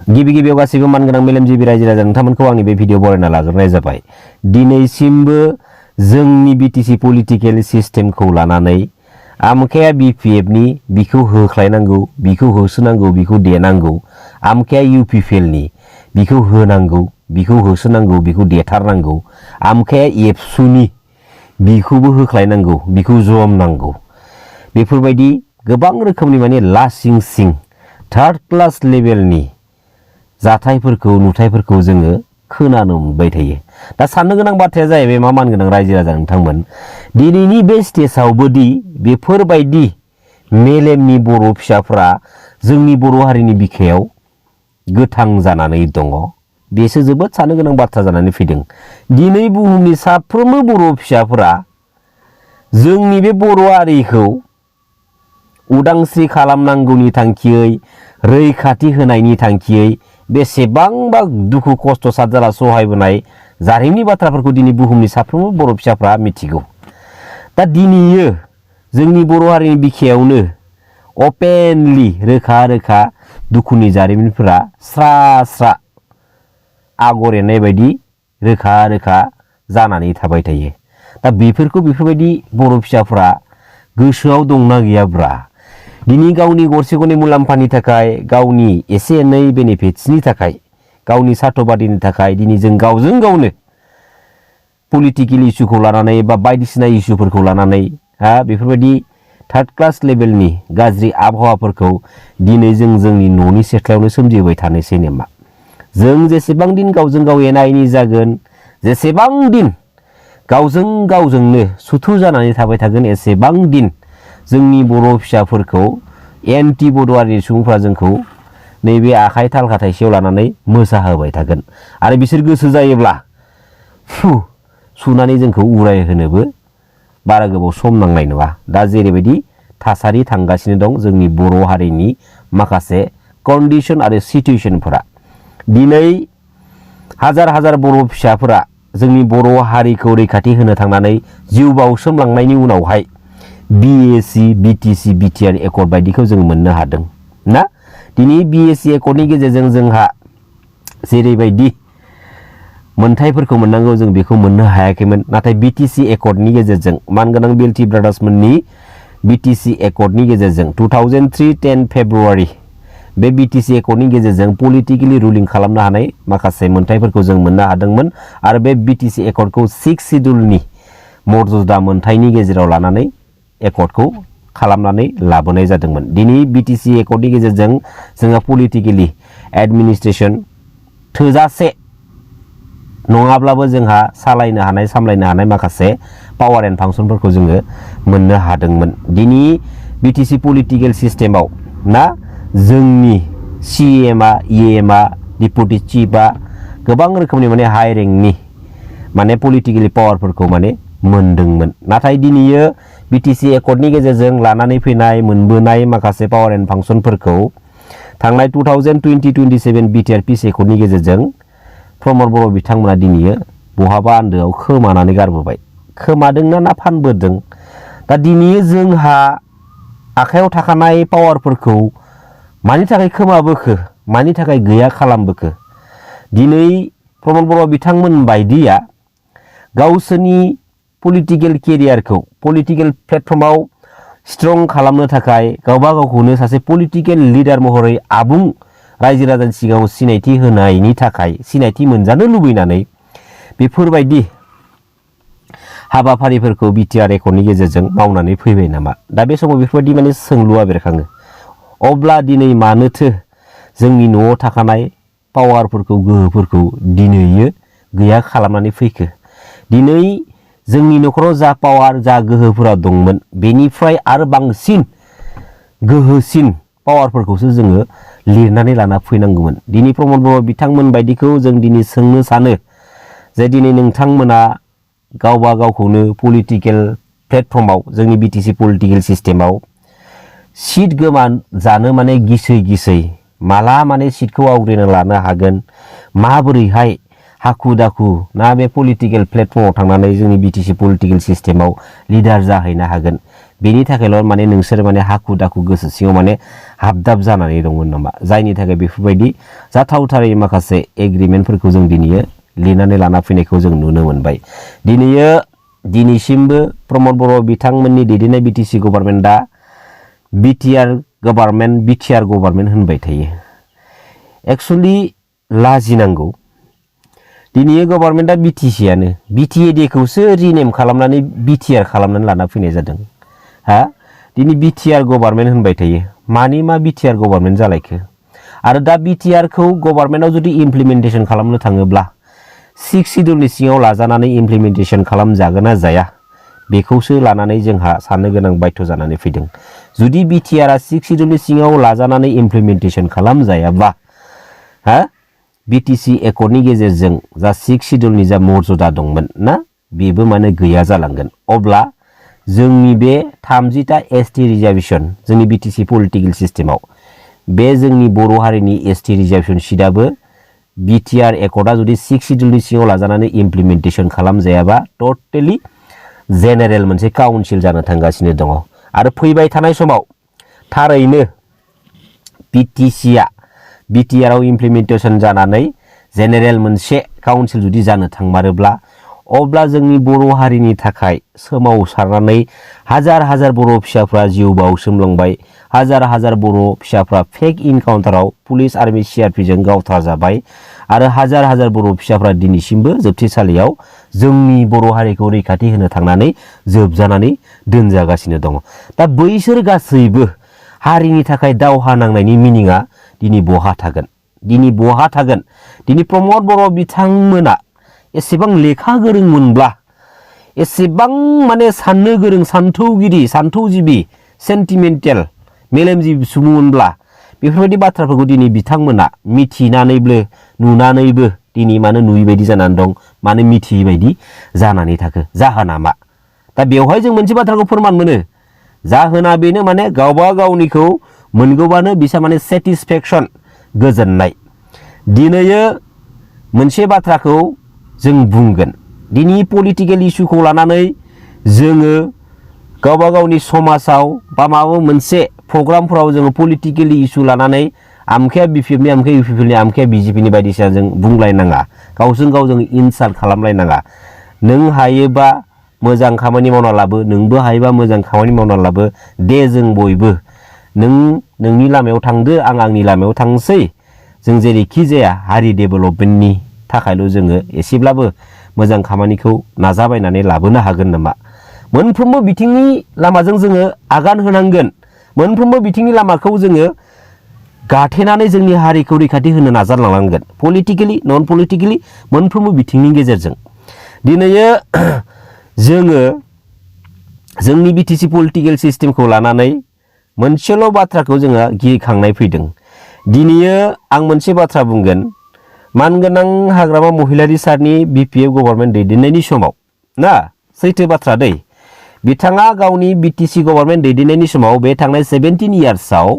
गिबि गिबियाव गासैबो मानगोनां मेलेमजिबि रायजो राजा नोंथांमोनखौ आंनि बे भिडिअ बरायना लाग्रोनाय जाबाय। दिनैसिमबो जोंनि बिटिसि पलिटिकेल सिस्टेमखौ लानानै आमखाया BPF नि बिखौ होख्लायनांगौ, बिखौ होसोनांगौ, बिखौ देनांगौ, आमखाया UPPL नि बिखौ होनांगौ, बिखौ होसोनांगौ, बिखौ देथारनांगौ, आमखाया एबसुनि बिखौबो होख्लायनांगौ, बिखौ जमनांगौ, बेफोरबायदि गोबां रोखोमनि माने लासिं सिं थार्ड क्लास लेभेलनि जाथायफोरखौ नुथायफोरखौ जोङो खोनानो मोनबाय थायो। दा साननो गोनां बाथ्राया जाहैबाय मा मानगोनां रायजो राजा नोंथांमोन, दिनैनि बे स्टेजआवबोदि बेफोरबायदि मेलेमनि बर' फिसाफ्रा जोंनि बर' हारिनि बिखायाव गोथां जानानै दङ, बेसो जोबोद साननो गोनां बाथ्रा जानानै फैदों। दिनै बुहुमनि साफ्रोमबो बर' फिसाफोरा जोंनि बे बर' हारिखौ उदांस्रि खालामनांगौनि थांखियै, रैखाथि होनायनि थांखियै बेसेबांबा दुखु खस्थ' सादजाला सहायबोनाय जारिमिननि बाथ्राफोरखौ दिनै बुहुमनि साफ्रोमबो बर' फिसाफ्रा मिथिगौ। दा दिनैयो जोंनि बर' हारिनि बिखायावनो अपेनलि रोखा रोखा दुखुनि जारिमिनफोरा स्रा स्रा आगर एरनाय बायदि रोखा रोखा जानानै थाबाय थायो। दा बेफोरखौ बेफोरबायदि बर' फिसाफ्रा गोसोआव दंना गैयाब्रा दिनै गावनि गरसे गरनै मुलाम्फानि थाखाय, गावनि एसे एनै बेनिफिट्सनि थाखाय, गावनि सार्थबादिनि थाखाय दिनै जों गावजों गावनो पलिटिकेल इस्युखौ लानानै बा बायदिसिना इस्युफोरखौ लानानै बेफोरबायदि थार्ड क्लास लेभेलनि गाज्रि आबहावाफोरखौ दिनै जों जोंनि न'नि सेथ्लायावनो सोमजिहोबाय थानोसै नामा? जों जेसेबां दिन गावजों गाव एना एनि जागोन, जेसेबां दिन गावजों गावजोंनो सुथुर जानानै थाबाय थागोन, एसेबां दिन जोंनि बर' फिसाफोरखौ एन्टि बर' हारिनि सुबुंफ्रा जोंखौ नैबे आखाइ थालखा थाइसेयाव लानानै मोसाहोबाय थागोन आरो बिसोर गोसो जायोब्ला सुनानै जोंखौ उरायहोनोबो बारा गोबाव सम नांनाय नङा। दा जेरैबायदि थासारि थांगासिनो दं जोंनि बर' हारिनि माखासे कन्डिशन आरो सिचुएशनफोरा, दिनै हाजार हाजार बर' फिसाफोरा जोंनि बर' हारिखौ रैखाथि होनो थांनानै जिउ बाउसोमलांनायनि उनावहाय BAC, BTC, BTR एकर्ड बायदिखौ जों मोननो हादों ना। दिनै BAC एकर्डनि गेजेरजों जोंहा जेरैबायदि मोनथायफोरखौ मोननांगौ जों बेखौ मोननो हायाखैमोन, नाथाय BTC एकर्डनि गेजेरजों मानगोनां बिएलटि ब्रादार्समोननि BTC एकर्डनि गेजेरजों 2003 10 फेब्रुवारि बे BTC एकर्डनि गेजेरजों पलिटिकेलि रुलिं खालामनो हानाय माखासे मोनथायफोरखौ जों मोननो हादोंमोन आरो बे BTC एकर्डखौ 6 सिडुलनि मर्यादा मोनथायनि गेजेराव लानानै एकर्डखौ खालामनानै लाबोनाय जादोंमोन। दिनै BTC एकर्डनि गेजेरजों जोंहा पलिटिकेलि एडमिनिस्ट्रेशन थोजासे नङाब्लाबो जोंहा सालायनो हानाय, सामलायनो हानाय माखासे पावार एन्ड फांसनफोरखौ जोङो मोननो हादोंमोन। दिनै BTC पलिटिकेल सिस्टेमाव ना जोंनि CMआ, EMआ, डिपुटि चिफआ गोबां रोखोमनि माने हाइ रेंकनि माने पलिटिकेलि पावारफोरखौ माने मोनदोंमोन। नाथाय दिनैयो BTC एकर्डनि गेजेरजों लानानै फैनाय मोनबोनाय माखासे पावार एन्ड फांसनफोरखौ थांनाय 2020-27 बिटिआर पिस एकर्डनि गेजेरजों प्रमद बर' बिथांमोना दिनैयो बहाबा आन्दोआव खोमानानै गारबोबाय। खोमादोंना ना फानबोदों? दा दिनैयो जोंहा आखायाव थाखानाय पावारफोरखौ मानि थाखाय खोमाबोखो, मानि थाखाय गैया खालामबोखो? दिनै प्रमद बर' बिथांमोन बायदिया गावसोरनि पलिटिकेल केरियारखौ पलिटिकेल प्लेटफर्माव स्ट्रं खालामनो थाखाय गावबा गावखौनो सासे पलिटिकेल लिडार महरै आबुं रायजो राजानि सिगाङाव सिनायथि होनायनि थाखाय, सिनायथि मोनजानो लुबैनानै बेफोरबायदि हाबाफारिफोरखौ बिटिआर एकर्डनि गेजेरजों मावनानै फैबाय नामा? दा बे समाव बेफोरबायदि माने सोंलुआ बेरखाङो। अब्ला दिनै मानोथो जोंनि न'आव थाखानाय पावारफोरखौ, गोहोफोरखौ दिनैयो गैया खालामनानै फैखो? दिनै जोंनि न'खराव जा पावार, जा गोहोफोरा दंमोन बेनिफ्राय आरो बांसिन गोहोसिन पावारफोरखौसो जोङो लिरनानै लाना फैनांगौमोन। दिनै प्रमद बर' बिथांमोन बायदिखौ जों दिनै सोंनो सानो जे दिनै नोंथांमोना गावबा गावखौनो पलिटिकेल प्लेटफर्माव, जोंनि BTC पलिटिकेल सिस्टेमाव सिट गोमा जानो माने गिसै गिसै माला माने सिटखौ आवग्रिना लानो हागोन, माबोरैहाय हाखु दाखु ना बे पलिटिकेल प्लेटफर्माव थांनानै जोंनि BTC पलिटिकेल सिस्टेमाव लिडार जाहैनो हागोन, बेनि थाखायल' माने नोंसोर माने हाखु दाखु गोसो सिङाव माने हाबदाब जानानै दंमोन नामा जायनि थाखाय बेफोरबायदि जाथावथारै माखासे एग्रिमेन्टफोरखौ जों दिनै लिरनानै लाना फैनायखौ जों नुनो मोनबाय दिनैसिमबो प्रमद बर' बिथांमोननि दैदेननाय बिटिसि गभर्नमेन्टआ बिटिआर गभर्नमेन्ट होनबाय थायो एक्चुअली लाजिनांगौ दिनै गभर्नमेन्टआ बिटिसिआनो बिटिएडिखौसो रिनेम खालामनानै बिटिआर खालामनानै लाना फैनाय जादों हा दिनै बिटिआर गभर्नमेन्ट होनबाय थायो मानि मा बिटिआर गभर्नमेन्ट जालायखो आरो दा बिटिआर खौ गभर्नमेन्टआव जुदि इमप्लिमेन्टेसन खालामनो थाङोब्ला 6 सिड्युलनि सिङाव लाजानानै इमप्लिमेन्टेसन खालामजागोन ना जाया बेखौसो लानानै जोंहा साननो गोनां बाध्य जानानै फैदों जुदि बिटिआरआ 6 सिड्युलनि सिङाव लाजानानै इमप्लिमेन्टेसन खालामजायाब्ला हा बिटिसि एकर्डनि गेजेरजों जा 6 सिड्युलनि जा मर्यादा दंमोन ना बेबो माने गैया जालांगोन अब्ला जोंनि बे 30टा एसटि रिजार्भेसन जोंनि बिटिसि पलिटिकल सिस्टेमाव बे जोंनि बर' हारिनि एसटि रिजार्भेसन सिटआबो बिटिआर एकर्डआ जुदि 6 सिड्युलनि सिङाव लाजानानै इमप्लिमेन्टेसन खालामजायाबा टटेलि जेनेरेल मोनसे काउन्सिल जानो थांगासिनो दङ आरो फैबाय थानाय समाव थारैनो बिटिसिआ बिटिआरआव इमप्लिमेन्टेसन जानानै जेनेरेल मोनसे काउन्सिल जुदि जानो थांमारोब्ला अब्ला जोंनि बर' हारिनि थाखाय सोमावसारनानै हाजार हाजार बर' फिसाफ्रा जिउ बाउसोमलांबाय हाजार बर' फिसाफ्रा फेक इनकाउन्टाराव पुलिस आर्मि सिआरपिजों गावथारजाबाय आरो हाजार बर' फिसाफ्रा दिनैसिमबो जोबथेसालियाव जोंनि बर' हारिखौ रैखाथि होनो थांनानै जोबजानानै दोनजागासिनो दङ दा बैसोर गासैबो हारिनि थाखाय दावहा नांनायनि मिनिङा दिनै बहा थागोन दिनै प्रमद बर' बिथांमोना एसेबां लेखा गोरोंमोनब्ला एसेबां माने साननो गोरों सान्थौजिबि सेन्टिमेन्टेल मेलेमजिबि सुबुंमोनब्ला बेफोरबायदि बाथ्राफोरखौ दिनै बिथांमोना मिथिनानैबो नुनानैबो दिनै मानो नुयै बायदि जानानै दं मानो मिथियै बायदि जानानै थाखो जाहोना मा दा बेवहाय जों मोनसे बाथ्राखौ फोरमान मोनो जाहोना बेनो माने गावबा गावनिखौ मोनगौबानो बिसा माने सेटिसफेक्सन गोजोननाय दिनैयो मोनसे बाथ्राखौ जों बुंगोन दिनै पलिटिकल इस्युखौ लानानै जोङो गावबा गावनि समाजाव बा माबा मोनसे प्रग्रामफोराव जोङो पलिटिकल इस्यु लानानै आमखाया बिपिएफनि आमखाया इउपिपिएलनि आमखाया बिजेपिनि बायदिसिना जों बुंलायनाङा गावजों गाव जों इनसाल्ट खालामलायनाङा नों हायोबा मोजां खामानि मावना लाबो नोंबो हायोबा मोजां खामानि मावना लाबो दे जों बयबो नोंनि लामायाव थांदो आं आंनि लामायाव थांसै जों जेरैखि जाया हारि डेभेलपमेन्टनि थाखायल' जोङो एसेब्लाबो मोजां खामानिखौ नाजाबायनानै लाबोनो हागोन नामा मोनफ्रोमबो बिथिंनि लामाजों जोङो आगान होनांगोन मोनफ्रोमबो बिथिंनि लामाखौ जोङो गाथेनानै जोंनि हारिखौ रैखाथि होनो नाजालांनांगोन पलिटिकेलि नन पलिटिकेलि मोनफ्रोमबो बिथिंनि गेजेरजों दिनैयो जोङो जोंनि बिटिसि पलिटिकेल सिस्टेमखौ लानानै मोनसेल' बाथ्राखौ जोङो गिखांनाय फैदों दिनैयो आं मोनसे बाथ्रा बुंगोन मानगोनां हाग्रामा महिलारी सारनि बिपिएफ गभर्नमेन्ट दैदेननायनि समाव ना सैथो बाथ्रा दै बिथाङा गावनि बिटिसि गभर्नमेन्ट दैदेननायनि समाव बे थांनाय 17 इयार्सआव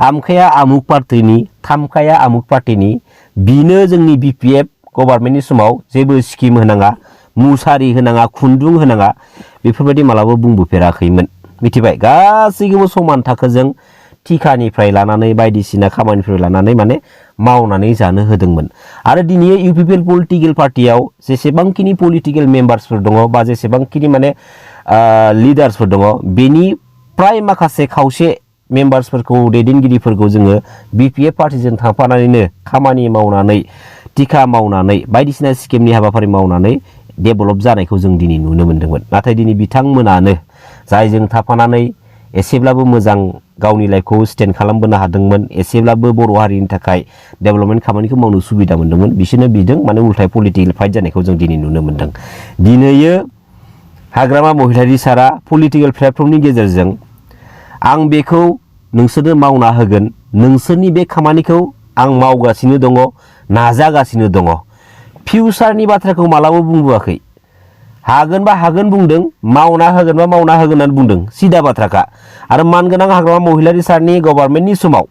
आमखाया आमुक पार्टिनि थामखाया आमुक पार्टिनि बिनो जोंनि बिपिएफ गभर्नमेन्टनि समाव जेबो स्किम होनाङा मुसारि होनाङा खुन्दुं होनाङा बेफोरबायदि मालाबा बुंबोफेराखैमोन मिथिबाय गासैखौबो समान थाखोजों टिकानिफ्राय लानानै बायदिसिना खामानिफोर लानानै माने मावनानै जानो होदोंमोन आरो दिनै इउपिपिएल पलिटिकल पार्टियाव जेसेबांखिनि पलिटिकल मेम्बार्सफोर दङ बा जेसेबांखिनि माने लिडार्सफोर दङ बेनि प्राय माखासे खावसे मेम्बार्सफोरखौ दैदेनगिरिफोरखौ जोङो बिपिएफ पार्टिजों थांफानानैनो खामानि मावनानै टिका मावनानै बायदिसिना स्किमनि हाबाफारि मावनानै डेभेलप जानायखौ जों दिनै नुनो मोन्दोंमोन नाथाय दिनै बिथांमोनानो जायजों थाफानानै एसेब्लाबो मोजां गावनि लाइफखौ स्टेन्ड खालामबोनो हादोंमोन एसेब्लाबो बर' हारिनि थाखाय डेभेलपमेन्ट खामानिखौ मावनो सुबिदा मोन्दोंमोन बिसोरनो बिदों माने उल्थाय पलिटिकल फाइट जानायखौ जों दिनै नुनो मोन्दों दिनैयो हाग्रामा महिलारी सारा पलिटिकल प्लेटफर्मनि गेजेरजों आं बेखौ नोंसोरनो मावना होगोन नोंसोरनि बे खामानिखौ आं मावगासिनो दङ नाजागासिनो दङ फिउचारनि बाथ्राखौ मालाबा बुंबोआखै हागोन बा हागोन बुंदों मावना होगोन बा मावना होगोन होननानै बुंदों सिदा बाथ्राखा आरो मानगोनां हाग्रामा महिलारी सारनि गभर्नमेन्टनि समाव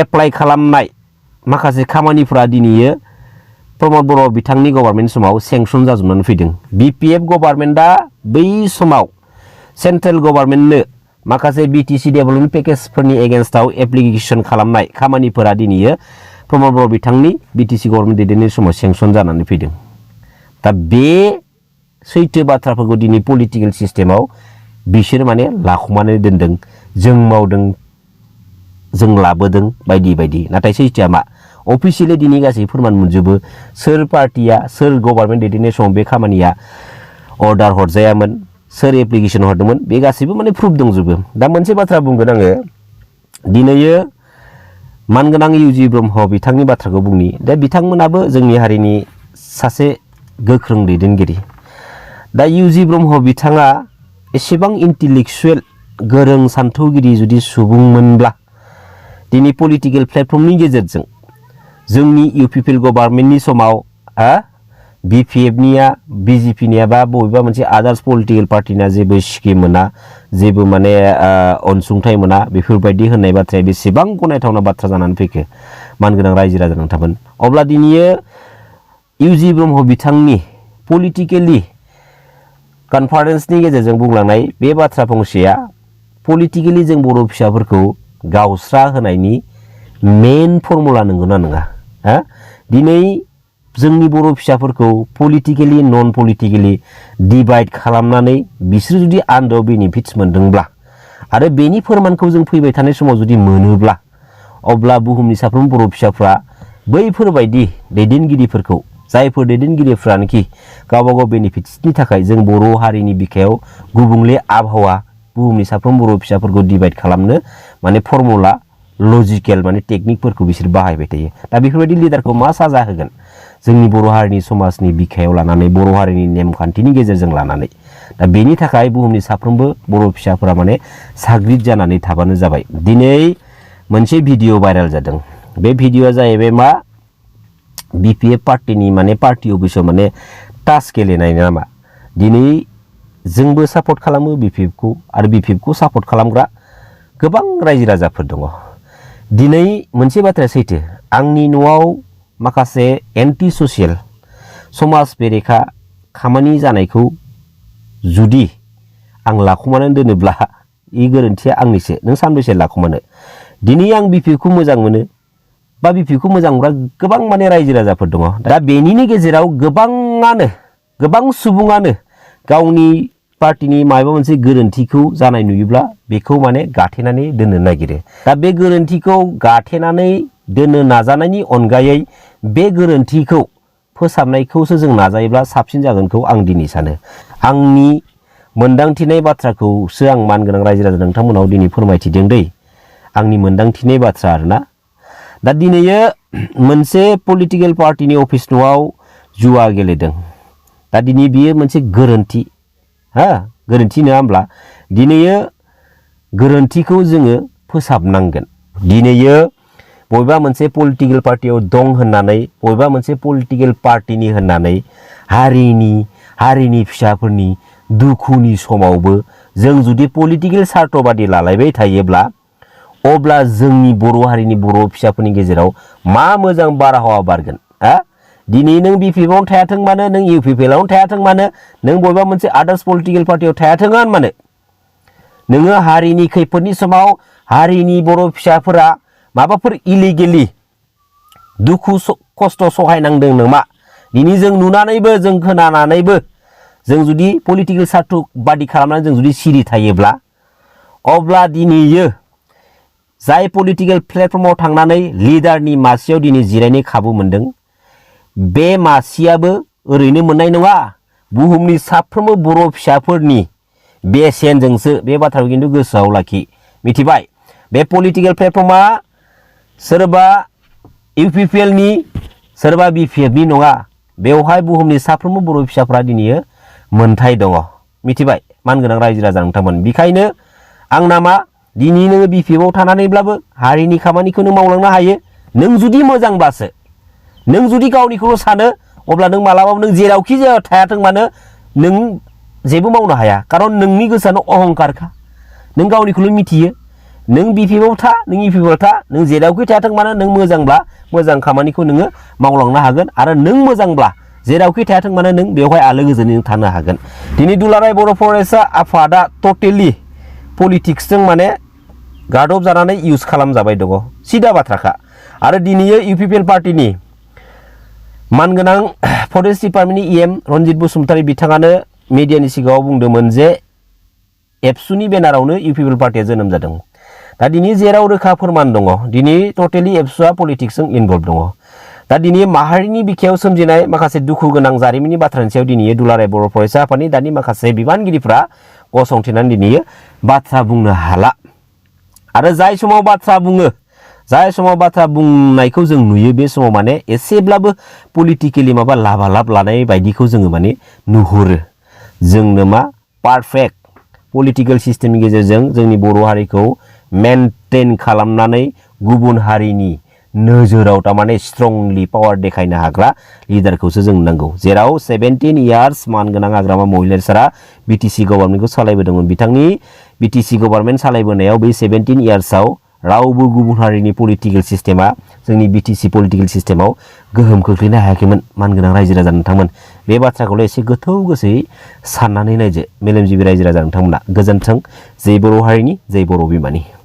एप्लाइ खालामनाय माखासे खामानिफोरा दिनैयो प्रमद बर' बिथांनि गभर्नमेन्ट समाव सेंसन जाजोबनानै फैदों बिपिएफ गभर्नमेन्टआ बै समाव सेन्ट्रेल गभर्नमेन्टनो माखासे बिटिसि डेभेलपमेन्ट पेकेजफोरनि एगेन्स्टआव एप्लिकेसन खालामनाय खामानिफोरा दिनैयो प्रमद बर' बिथांनि बिटिसि गभर्नमेन्ट दैदेननाय समाव सेंसन जानानै फैदों। दा बे सैथो बाथ्राफोरखौ दिनै पलिटिकेल सिस्टेमाव बिसोर माने लाखुमानानै दोनदों, जों मावदों, जों लाबोदों बायदि बायदि। नाथाय सैथोआ मा? अफिसियेलि दिनै गासै फोरमान मोनजोबो सोर पार्टिया सोर गभर्नमेन्ट दैदेननाय समाव बे खामानिया अर्डार हरजायामोन, सोर एप्लिकेसन हरदोंमोन, बे गासैबो माने प्रुफ दंजोबो। दा मोनसे बाथ्रा बुंगोन आङो, दिनैयो मानगोनां इउजि ब्रह्म बिथांनि बाथ्राखौ बुंनि। दा बिथांमोनाबो जोंनि हारिनि सासे गोख्रों दैदेनगिरि। दा इउजि ब्रह्म बिथाङा एसेबां इन्टेलेक्सुवेल गोरों सान्थौगिरि जुदि सुबुंमोनब्ला दिनै पलिटिकेल प्लेटफर्मनि गेजेरजों जोंनि इउपिपिएल गभर्नमेन्टनि समाव बिपिएफनिया बिजेपिनिया बा बबेबा मोनसे आदार्स पलिटिकेल पार्टिना जेबो स्किम मोना, जेबो माने अनसुंथाइ मोना, बेफोरबायदि होननाय बाथ्राया बेसेबां गनायथावना बाथ्रा जानानै फैखो मानगोनां रायजो राजा नोंथांमोन। अब्ला दिनैयो इउजि ब्रह्म बिथांनि पलिटिकेलि कनफारेन्सनि गेजेरजों बुंलांनाय बे बाथ्रा फंसेया पलिटिकेलि जों बर' फिसाफोरखौ गावस्रा होनायनि मेन फर्मुला नंगौना नङा? दिनै जोंनि बर' फिसाफोरखौ पलिटिकेलि नन पलिटिकेलि डिभाइड खालामनानै बिसोर जुदि आन्दाराव बेनिफिट्स मोनदोंब्ला आरो बेनि फोरमानखौ जों फैबाय थानाय समाव जुदि मोनोब्ला अब्ला बुहुमनि साफ्रोम बर' फिसाफ्रा बैफोरबायदि दैदेनगिरिफोरखौ, जायफोर दैदेनगिरिफ्रानोखि गावबा गाव बेनिफिट्सनि थाखाय जों बर' हारिनि बिखायाव गुबुंले आबहावा बुहुमनि साफ्रोम बर' फिसाफोरखौ डिभाइड खालामनो माने फर्मुला लजिकेल माने टेकनिकफोरखौ बिसोर बाहायबाय थायो। दा बेफोरबायदि लिडारखौ मा साजा होगोन जोंनि बर' हारिनि समाजनि बिखायाव लानानै, बर' हारिनि नेमखान्थिनि गेजेरजों लानानै? दा बेनि थाखाय बुहुमनि साफ्रोमबो बर' फिसाफोरा माने साग्रिद जानानै थाबानो जाबाय। दिनै मोनसे भिडिअ भाइरेल जादों। बे भिडिअआ जाहैबाय मा? बिपिएफ पार्टिनि माने पार्टि अफिसाव माने टास गेलेनाय नामा? दिनै जोंबो सापर्ट खालामो बिपिएफखौ आरो बिपिएफखौ सापर्ट खालामग्रा गोबां रायजो राजाफोर दङ। दिनै मोनसे बाथ्राया सैथो, आंनि न'आव माखासे एन्टि ससियेल समाज बेरेखा खामानि जानायखौ जुदि आं लाखुमानानै दोनोब्ला इ गोरोन्थिया आंनिसो। नों सानबेसे लाखुमानो? दिनै आं बिपिएफखौ मोजां मोनो बा बिपिएफखौ मोजां मोनग्रा गोबां माने रायजो राजाफोर दङ। दा बेनिनो गेजेराव गोबां सुबुङानो गावनि पार्टिनि माबा मोनसे गोरोन्थिखौ जानाय नुयोब्ला बेखौ माने गाथेनानै दोननो नागिरो। दा बे गोरोन्थिखौ गाथेनानै दोननो नाजानायनि अनगायै बे गोरोन्थिखौ फोसाबनायखौसो जों नाजायोब्ला साबसिन जागोनखौ आं दिनै सानो। आंनि मोनदांथिनाय बाथ्राखौसो आं मानगोनां रायजो राजा नोंथांमोनाव दिनै फोरमायथिदों दै, आंनि मोनदांथिनाय बाथ्रा आरोना। दा दिनैयो मोनसे पलिटिकेल पार्टिनि अफिस न'आव जुवा गेलेदों। दा दिनै बियो मोनसे गोरोन्थि, गोरोन्थि नङा होमब्ला? दिनैयो गोरोन्थिखौ जोङो फोसाबनांगोन। दिनैयो बबेबा मोनसे पलिटिकेल पार्टियाव दं होननानै, बबेबा मोनसे पलिटिकेल पार्टिनि होननानै हारिनि फिसाफोरनि दुखुनि समावबो जों जुदि पलिटिकेल सार्थबादि लालायबाय थायोब्ला अब्ला जोंनि बर' हारिनि बर' फिसाफोरनि गेजेराव मा मोजां बारहावा बारगोन? दिनै नों बिपिएफआवनो थायाथों मानो, नों इउपिपिएलआवनो थायाथों मानो, नों बबेबा मोनसे आदार्स पलिटिकेल पार्टियाव थायाथों मानो, नोङो हारिनि खैफोदनि समाव हारिनि बर' फिसाफोरा माबाफोर इलिगेलि दुखु खस्थ' सहायनांदों नामा? दिनै जों नुनानैबो जों खोनानानैबो जों जुदि पलिटिकेल सार्थबादि खालामनानै जों जुदि सिरि थायोब्ला अब्ला दिनैयो जाय पलिटिकेल प्लेटफर्माव थांनानै लिडारनि मासियाव दिनै जिरायनो खाबु मोनदों, बे मासियाबो ओरैनो मोननाय नङा। बुहुमनि साफ्रोमबो बर' फिसाफोरनि बेसेनजोंसो। बे बाथ्राखौ खिन्थु गोसोआव लाखि, मिथिबाय? बे पलिटिकेल प्लेटफर्मा सोरबा इउपिपिएलनि सोरबा बिपिएफनि नङा। बेवहाय बुहुमनि साफ्रोमबो बर' फिसाफ्रा दिनैयो मोनथाय दङ, मिथिबाय? मानगोनां रायजो राजा नोंथांमोन। बेखायनो आंना मा, दिनै नोङो बिपिएफआव थानानैब्लाबो हारिनि खामानिखौ नों मावलांनो हायो। नों जुदि मोजांब्लासो, नों जुदि गावनिखौल' सानो अब्ला नों मालाबाबो नों जेरावखि जाया थायाथों मानो नों जेबो मावनो हाया। खारन नोंनि गोसोआनो अहंकारखा, नों गावनिखौल' मिथियो। नों बिपिएफआव था, नों इउपिपिएलआव था, नों जेरावखि थायाथों मानो नों मोजांब्ला मोजां खामानिखौ नोङो मावलांनो हागोन। आरो नों मोजांब्ला जेरावखि थायाथों मानो नों बेवहाय आलो गोजोनै थानो हागोन दिनै दुलाराय बर' फरायसा आफादा टटेलि पलिटिक्सजों माने गादब जानानै इउज खालामजाबाय दङ सिदा बाथ्राखा आरो दिनै इउपिपिएल पार्टीनि मानगोनां फरेस्ट डिपार्टमेन्टनि इएम रनजित बसुमतारी बिथाङानो मिडियानि सिगाङाव बुंदोंमोन जे एबसुनि बेनारावनो इउपिपिएल पार्टीया जोनोम जादों दा दिनै जेराव रोखा फोरमान दङ दिनै टटेलि एबसुआ पलिटिक्सजों इनभल्भ दङ दा दिनै माहारिनि बिखायाव सोमजिनाय माखासे दुखु गोनां जारिमिननि बाथ्रानि सायाव दिनै दुलाराय बर' फरायसा आफादनि दानि माखासे बिबानगिरिफ्रा गसंथेनानै दिनै बाथ्रा बुंनो हाला आरो जाय समाव बाथ्रा बुंनायखौ जों नुयो बे समाव माने एसेब्लाबो पलिटिकेलि माबा लाभालाब लानाय बायदिखौ जोङो माने नुहुरो जोंनो मा पारफेक्ट पलिटिकेल सिस्टेमनि गेजेरजों जोंनि बर' हारिखौ मेनटेन खालामनानै गुबुन हारिनि नोजोराव तारमाने स्ट्रंलि पावार देखायनो हाग्रा लिडारखौसो जों नांगौ जेराव 17 इयार्स मानगोनां हाग्रामा महिलारी सारा बिटिसि गभर्नमेन्टखौ सालायबोदोंमोन बिथांनि बिटिसि गभर्नमेन्ट सालायबोनायाव बे 17 इयार्सआव रावबो गुबुन हारिनि पलिटिकेल सिस्टेमा जोंनि बिटिसि पलिटिकेल सिस्टेमाव गोहोम खोख्लैनो हायाखैमोन मानगोनां रायजो राजा नोंथांमोन बे बाथ्राखौल' एसे गोथौ गोसोयै साननानै नायदो मेलेमजिबि रायजो राजा नोंथांमोना गोजोन्थों जै बर' हारिनि जै बर' बिमानि